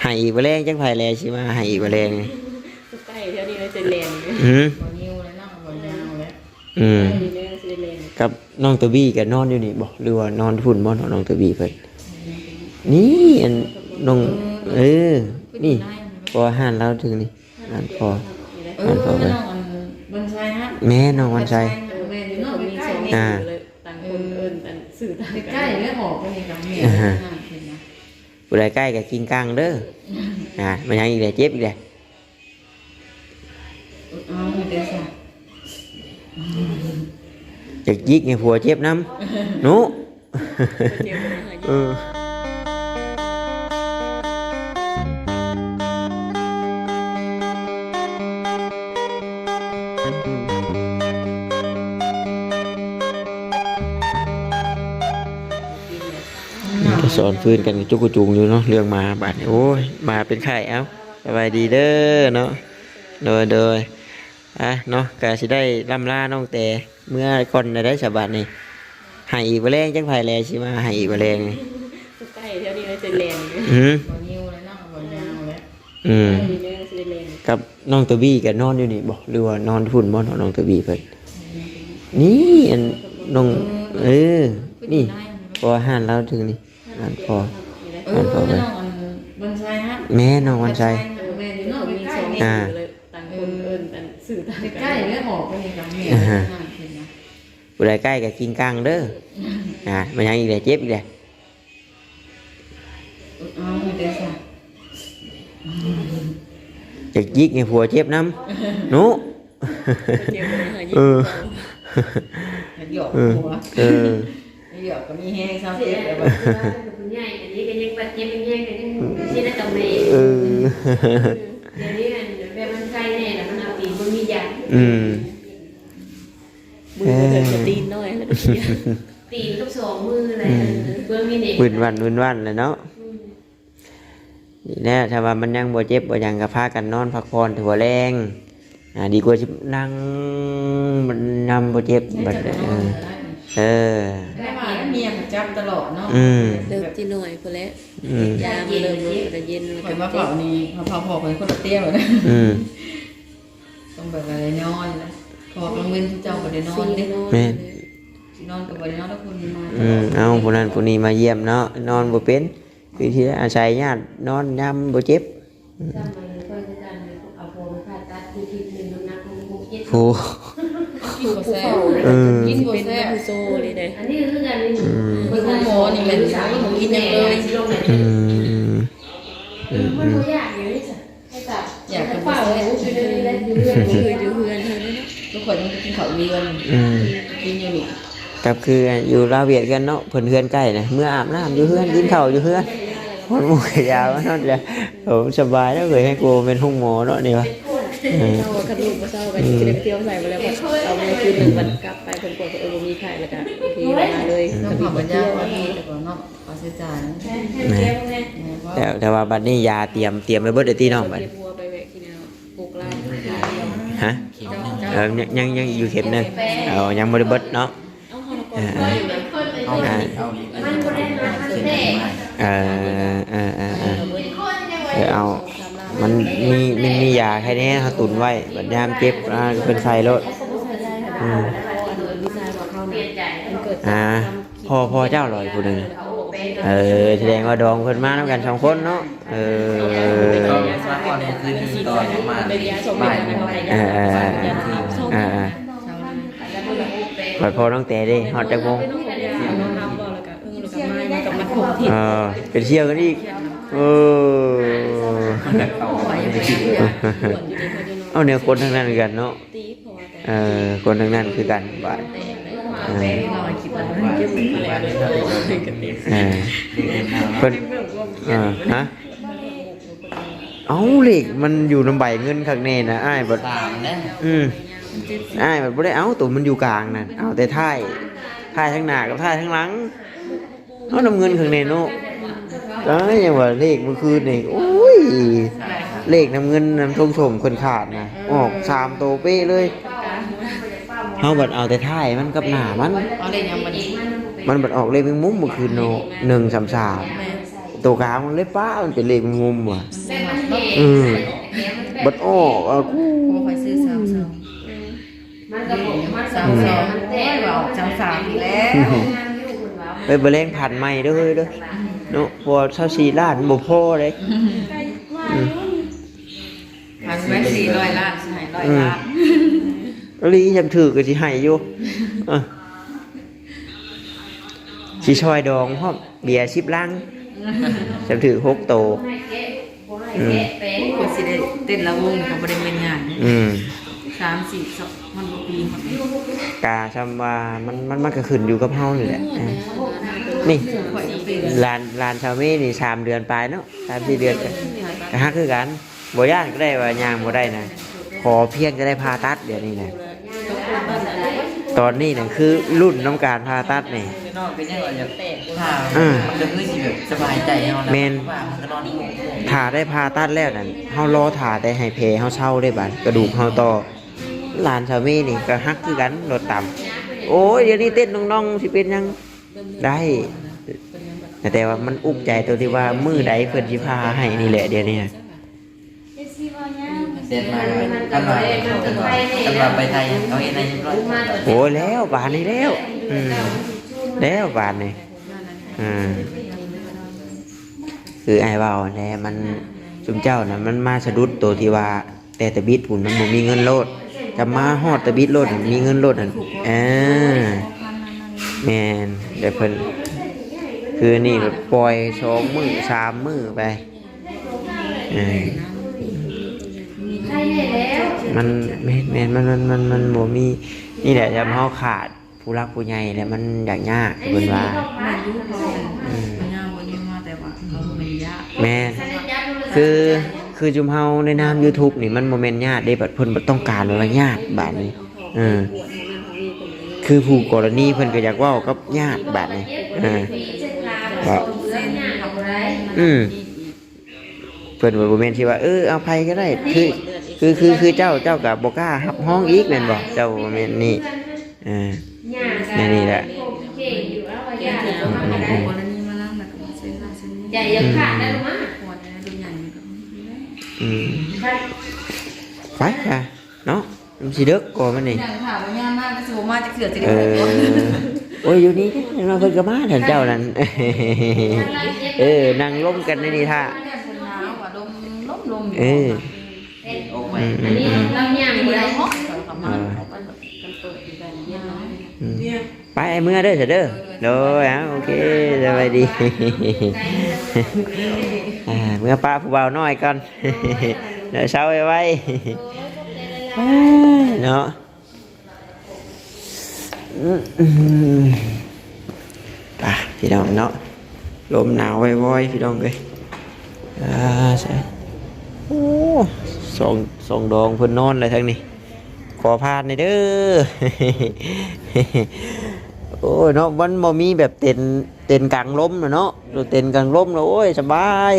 ໃຫ້ອີກບໍ່ແລງ ຈັກໃຜແລຊິມາໃຫ້ອີກບໍ່ແລງນີ້. ໃກ້ແຖວນີ້ແລ້ວຈະແລ່ນ. ຫືມ? ບໍ່ຫິວແລ້ວເນາະ ບໍ່ຍາວແລ້ວ. ອືມ. ໃກ້ນີ້ແລ້ວຈະແລ່ນ. ກັບນ້ອງໂຕບີກໍນອນຢູ່ນີ້ບໍ່ ຫຼືວ່ານອນພຸ້ນບໍ່ ນ້ອງໂຕບີເພິ່ນ? ນີ້ ອັນ ນ້ອງ ເອີ ນີ້ ເພາະວ່າຮ້ານລາວເທິງນີ້ ຮ້ານພໍ່ ເອີ ຮ້ານພໍ່ເພິ່ນ ນ້ອງອັນວັນໄຊຮະ. ແມ່ນ ນ້ອງວັນໄຊ. ວັນໄຊ ເອີ ແມ່ນຢູ່ເນາະ ໃກ້ໆ ອ່າ ຕ່າງຄົນເອີ້ນອັນຊື່ຕ່າງກັນ. ໃກ້ໆ ແລ້ວອອກໄປນີ້ກໍແມ່ນ ອ່າຮະ ຮ້ານເພິ່ນນະ. ຜູ້ໃດໃກ້ກໍກິນກັງເດີ. ອ່າ ແມ່ນຫຍັງອີກແຫຼະ ເຈັບອີກແຫຼະ. ເອົາແຕ່ຊະ ຈະຈິກໃຫ້ຜົວເຈັບນຳ ເນາະ. ເອີ ກໍສອນຟື້ນກັນກະຈຸກກະຈຸງຢູ່ເນາະ ເລື່ອງໝາບາດນີ້. ໂອ້ຍ ໝາເປັນໄຂ້. ເອົ້າ ສະບາຍດີເດີເນາະ. ໂດຍ ໂດຍ. ອ່ະເນາະ ກະຊິໄດ້ລ່ຳລານ້ອງແຕເມືອກ່ອນແລ້ວໄດ໋ສະບາດນີ້. ໃຫ້ອີກບໍ່ແລງ ຈັກໃຜແລຊິມາໃຫ້ອີກບໍ່ແລງນີ້. ໃກ້ແຖວນີ້ແລ້ວຈະແລ່ນ. ຫືມ? ບໍ່ຫິວແລ້ວເນາະ ບໍ່ຍາວແລ້ວ. ອືມ. ໃກ້ນີ້ແລ້ວຈະແລ່ນ. ກັບນ້ອງໂຕບີກໍນອນຢູ່ນີ້ບໍ່ ຫຼືວ່ານອນພຸ້ນບໍ່ ນ້ອງໂຕບີເພິ່ນ? ນີ້ ອັນ ນ້ອງ ເອີ ນີ້ ເພາະວ່າຮ້ານລາວເທິງນີ້ ຮ້ານພໍ່ ເອີ ຮ້ານພໍ່ເພິ່ນ ນ້ອງອັນວັນໄຊຮະ. ແມ່ນ ນ້ອງວັນໄຊ. ວັນໄຊ ເອີ ແມ່ນຢູ່ເນາະ ໃກ້ໆ ອ່າ ຕ່າງຄົນເອີ້ນອັນຊື່ຕ່າງກັນ. ໃກ້ໆ ແລ້ວອອກໄປນີ້ກໍແມ່ນ ອ່າຮະ ຮ້ານເພິ່ນນະ. ຜູ້ໃດໃກ້ກໍກິນກັງເດີ. ອ່າ ແມ່ນຫຍັງອີກແຫຼະ ເຈັບອີກແຫຼະ. ເອົາແຕ່ຊະ ຈະຈິກໃຫ້ຜົວເຈັບນຳ ເນາະ. ເອີ ຢອກຜົວ ເອີ ຢອກກໍມີແຮງເຊົາເຈັບແລ້ວ. ຜູ້ໃຫຍ່ອັນນີ້ກໍຍັງບາດເຈັບແຮງໆ ກໍຍັງຊິໄດ້ກັບແມ່. ເອີ ດຽວນີ້ແບບມັນໄຄແນ່ລະ ມັນເອົາຕີນບໍ່ມີຢາ. ອືມ. ມືກະເຖິງກະຕີນໜ້ອຍ ແລ້ວກະເຄຍ ຕີນກັບສອງມືແຫຼະ. ອືມ. ເບື້ອງນີ້ເດ້ ວືນວັນວືນວັນແຫຼະເນາະ. ອືມ. ນີ້ແຫຼະ ຖ້າວ່າມັນຍັງບໍ່ເຈັບບໍ່ຫຍັງ ກະພາກັນນອນພັກຜ່ອນຖືວ່າແລງ. ອ່າ ດີກວ່າຊິນັ່ງມັນຍາມບໍ່ເຈັບບັດ. ເອີ ເອີ ແຕ່ວ່າເມຍມັນຈັບຕະຫຼອດເນາະ. ອືມ. ເລີ່ມຊິໜ້ອຍພຸ້ນແຫຼະ. ອືມ. ຍາມເລີ່ມລົງກະເຢັນ ຂ້ອຍມາເຝົ້ານີ້ ມາເຝົ້າພໍ່ຂ້ອຍຄົນລະຕຽງແລ້ວນະ. ອືມ. ຕ້ອງແບບວ່າໄດ້ນອນນະ ເພາະວ່າກາງເວັນເຈົ້າບໍ່ໄດ້ນອນເດ້. ແມ່ນ. ຊິນອນກໍບໍ່ໄດ້ນອນ ແລ້ວຄົນມາ. ອືມ. ເອົາ ຜູ້ນັ້ນຜູ້ນີ້ມາຢ້ຽມເນາະ ນອນບໍ່ເປັນ ຄືທີ່ອາໄສຍາດນອນຍາມບໍ່ເຈັບ. ອືມ. ໂອ້ ກິນບໍ່ແຊບ. ເອີ ກິນບໍ່ແຊບ ຄືໂຊເລີຍເດ້. ອັນນີ້ຄືກັນ. ອືມ. ຄືໝໍນີ້ແມ່ນບໍ່ກິນຫຍັງເລີຍ. ອືມ ອືມ ອືມ. ຢາກກໍບໍ່ແຊບ ຄືຢູ່ເຮືອນເຮົາເນາະ ທຸກຄົນຍັງໄປກິນເຂົ້າເຮືອນ. ອືມ. ກິນຢູ່ນີ້ ກັບຄືຢູ່ລາວຫວຽດກັນເນາະ ເພິ່ນເຮືອນໃກ້ນະ ເມືອອາບນ້ຳຢູ່ເຮືອນ ກິນເຂົ້າຢູ່ເຮືອນ ຮອດໝູ່ຢາມານອນແລ້ວ. ໂອ້ ສະບາຍແລ້ວເອີຍ ໃຫ້ກູແມ່ນໂຮງໝໍເນາະນີ້ວະ. ເອີ ເຮົາວ່າຄັນລູກບໍ່ເຊົາກໍຊິໄດ້ໄປທ່ຽວໃສບໍ່ແລ້ວ ເອົາມື້ຄືນໜຶ່ງ ບັດກັບໄປເພິ່ນກວດວ່າ ເອີ ບໍ່ມີໄຂ້ ແລ້ວກໍໂອເຄ ມາເລີຍ. ອືມ. ກໍໄປທ່ຽວ ເນາະ ເນາະ ຄ່າໃຊ້ຈ່າຍ. ແມ່ນ ແຕ່ ແຕ່ວ່າບັດນີ້ຢາຕຽມ ຕຽມໄວ້ເບິດແລ້ວຕິນ້ອງບັດນີ້. ຮະ? ເອີ ຍັງ ຍັງ ຍັງຢູ່ເຂັມໜຶ່ງ. ເອີ ຍັງບໍ່ໄດ້ເບິດເນາະ. ເອີ ເອີ ເອີ ເອີ ເອີ ເອີ ເອີ ເອົາ ມັນມີ ມັນມີຢາແຄ່ນີ້ ເຮົາຕຸນໄວ້ ບັດຍາມເຈັບ ອ່າ ເພິ່ນໃສ່ໂລດ. ອືມ. ອ່າ ພໍ່ ພໍ່ເຈົ້າເນາະ ອີກຜູ້ໜຶ່ງ. ເອີ ສະແດງວ່າດອງເພິ່ນມານຳກັນສອງຄົນເນາະ. ເອີ ມາພໍ້ໃນຄືນນີ້ຕອນປະມານບ່າຍໂມງ. ເອີ ເອີ ເອີ ເອີ ເອີ ບັດພໍ້ນ້ອງແຕເດ້ ຮອດຈັກໂມງ? ເອີ ເປັນສ່ຽວກັນອີກ. ເອີ ເອົາ ແນວຄົນທາງນັ້ນຄືກັນເນາະ. ເອີ ຄົນທາງນັ້ນຄືກັນບາດ. ເອີ ເອີ ເພິ່ນ ເອີ ຮະ? ເອົ້າ ເລກມັນຢູ່ນຳໃບເງິນຄັກແນ່ນະ ອ້າຍບັດ. ສາມເດ້. ອືມ ອ້າຍບັດບໍ່ໄດ້ເອົາໂຕມັນຢູ່ກາງນັ້ນ ເອົາແຕ່ທ້າຍ ທ້າຍທາງໜ້າກັບທ້າຍທາງຫຼັງ. ເອົານຳເງິນຂ້າງໃນເນາະ. ເອີຍ ຍັງວ່າເລກມື້ຄືນນີ້ ໂອ້ຍ ເລກນຳເງິນນຳຖົງສົມເພິ່ນຂາດນະ ອອກສາມໂຕເປະເລີຍ. ເຮົາບັດເອົາແຕ່ທ້າຍມັນກັບໜ້າມັນ. ເອົາເລກຫຍັງບັດນີ້? ມັນບັດອອກເລກແມງມຸມມື້ຄືນເນາະ ໜຶ່ງສາມສາມ. ແມ່ນ. ໂຕກາງມັນເລີຍປ້າ ມັນເປັນເລກງຸມວ່ະ. ແບບມັນແຫງ ເອີ ແບບ ບັດອອກ ເອົາ ບໍ່ຄ່ອຍຊື້ສາມສອງ ມັນກໍບໍ່ ມັນກໍ ສາມສອງ ບໍ່ແມ່ນ ມັນແຕກ ໂອ້ຍ ວ່າອອກສາມສາມອີກແລ້ວ. ເອີ ບໍ່ແລງຜັນໃໝ່ເດີເຮີ້ຍເດີ ເນາະ ເພາະວ່າຊາວສີ່ລ້ານບໍ່ພໍເດ້. ອືມ ພັນໄວ້ ສີ່ຮ້ອຍລ້ານ ຊິໃຫ້ຮ້ອຍລ້ານ. ອືມ ອີ່ຫຼີ ຄັນຖືກກໍຊິໃຫ້ຢູ່. ເອີ ຊິຊ່ອຍດອງພ້ອມ ເບຍສິບລັງ ຈະຖືກຫົກໂຕ. ອືມ ກວ່າຊິໄດ້ເຕັ້ນລະວົງກໍບໍ່ໄດ້ແມ່ນງ່າຍ. ອືມ ສາມສີ່ ສອງ ມັນບໍ່ປີ ກະຊ່ຳວ່າມັນ ມັນ ມັນກໍຂຶ້ນຢູ່ກັບເຮົານີ້ແຫຼະ. ເອີ ນີ້ ຫຼານ ຫຼານຊາວເມນີ້ ສາມເດືອນປາຍເນາະ ສາມສີ່ເດືອນ ກໍ ກໍຮັກຄືກັນ. ບໍ່ຢ້ານກໍໄດ້ວ່າຍ່າງບໍ່ໄດ້ນະ ຂໍພຽງແຕ່ໄດ້ຜ່າຕັດດຽວນີ້ນະ. ຕອນນີ້ນະ ຄືລຸ້ນນຳການຜ່າຕັດນີ້. ເອີ ມັນກໍຄືຊິແບບສະບາຍໃຈເຮົານະ. ແມ່ນ ວ່າມັນກໍນອນ ຖ້າໄດ້ຜ່າຕັດແລ້ວນັ້ນ ເຮົາລໍຖ້າແຕ່ໃຫ້ແຜເຮົາເຊົາເດ້ບາດ ກະດູກເຮົາຕໍ່. ຫຼານສາມີນີ້ກໍຮັກຄືກັນ ລົດຕຳ. ໂອ້ຍ ດຽວນີ້ເຕັ້ນໜ່ອງໆ ຊິເປັນຫຍັງ ໄດ້ ແຕ່ວ່າມັນອຸກໃຈຕົວທີ່ວ່າມື້ໃດເພິ່ນຊິຜ່າໃຫ້ນີ້ແຫຼະ ດຽວນີ້ນະ. ເສັດມາ ຄັນວ່າ ຄັນວ່າໄປໄທເຂົາເຮັດໃຫ້ຮຽບຮ້ອຍ. ໂອ້ຍ ແລ້ວບາດນີ້ແລ້ວ ອືມ ແລ້ວບາດນີ້ ອ່າ ຄືອ້າຍເວົ້າແຫຼະ ມັນ ຊຸມເຈົ້ານະ ມັນມາສະດຸດໂຕທີ່ວ່າ ແຕ່ຕະບິດພຸ້ນມັນບໍ່ມີເງິນໂລດ ຈະມາຮອດຕະບິດໂລດ ມີເງິນໂລດຫັ້ນ. ເອີ ແມ່ນ ແຕ່ເພິ່ນ ຄືນີ້ແບບປ່ອຍສອງມື້ສາມມື້ໄປ. ເອີ ມັນ ແມ່ນໆ ມັນ ມັນ ມັນ ມັນບໍ່ມີ ນີ້ແຫຼະ ຍາມເຮົາຂາດ ຜູ້ຫຼັກຜູ້ໃຫຍ່ແລ້ວມັນຢາກຍາກ ເພິ່ນວ່າ. ແມ່ນຢູ່ ເພາະວ່າ ອືມ ຍາມບໍ່ມີມາແຕ່ວ່າເຂົາເປັນຍາດ. ແມ່ນ ຄື ຄືຊຸມເຮົາໃນນາມຢູທູບນີ້ ມັນບໍ່ແມ່ນຍາດເດ້ ບັດເພິ່ນບໍ່ຕ້ອງການວ່າຍາດບາດນີ້. ເອີ ຄືຜູ້ກໍລະນີເພິ່ນກໍຢາກເວົ້າກັບຍາດບາດນີ້. ເອີ ເວົ້າ ອືມ ເພິ່ນວ່າບໍ່ແມ່ນຊິວ່າ ເອີ ເອົາໃຜກໍໄດ້ ຄື ຄື ຄື ຄືເຈົ້າ ເຈົ້າກໍບໍ່ກ້າຮັບຮອງອີກແມ່ນບໍ່? ເຈົ້າບໍ່ແມ່ນນີ້ ເອີ ແນວນີ້ແຫຼະ. ອືມ ອືມ ອືມ ໄປຊະເນາະ. ມັນຊິເດິກກໍມັນນີ້ ຍັງຖ້າວ່າຍາມມາກໍຊິບໍ່ມາຈັກເທື່ອ. ເອີ ໂອ້ຍ ຢູ່ນີ້ເນາະ ເພິ່ນກໍມາ ທ່ານເຈົ້ານັ້ນ. ເອີ ນັ່ງລົມກັນໃນນີ້ຖ້າ ເອີ ອືມ ອືມ ອືມ ເອີ ອືມ ໄປ ເມືອເດີ ຊະເດີ. ໂດຍ ເອົາ ໂອເຄ ສະບາຍດີ. ອ່າ ເມືອປະຜູ້ບ່າວນ້ອຍກ່ອນ ດຽວເຊົາໄວໆ ເນາະ. ອືມ ໄປພີ່ນ້ອງເນາະ ລົມໜາວວອຍໆ ພີ່ນ້ອງເອີຍ. ອ່າ ໃສ່ ໂອ້ ສອງ ສອງດອງເພິ່ນນອນແລ້ວທາງນີ້ ຂໍຜ່ານແດ່ເດີ. ໂອ້ຍເນາະ ມັນບໍ່ມີແບບເຕັນ ເຕັນກາງລົມນະເນາະ ໂຕເຕັນກາງລົມນະ ໂອ້ຍ ສະບາຍ.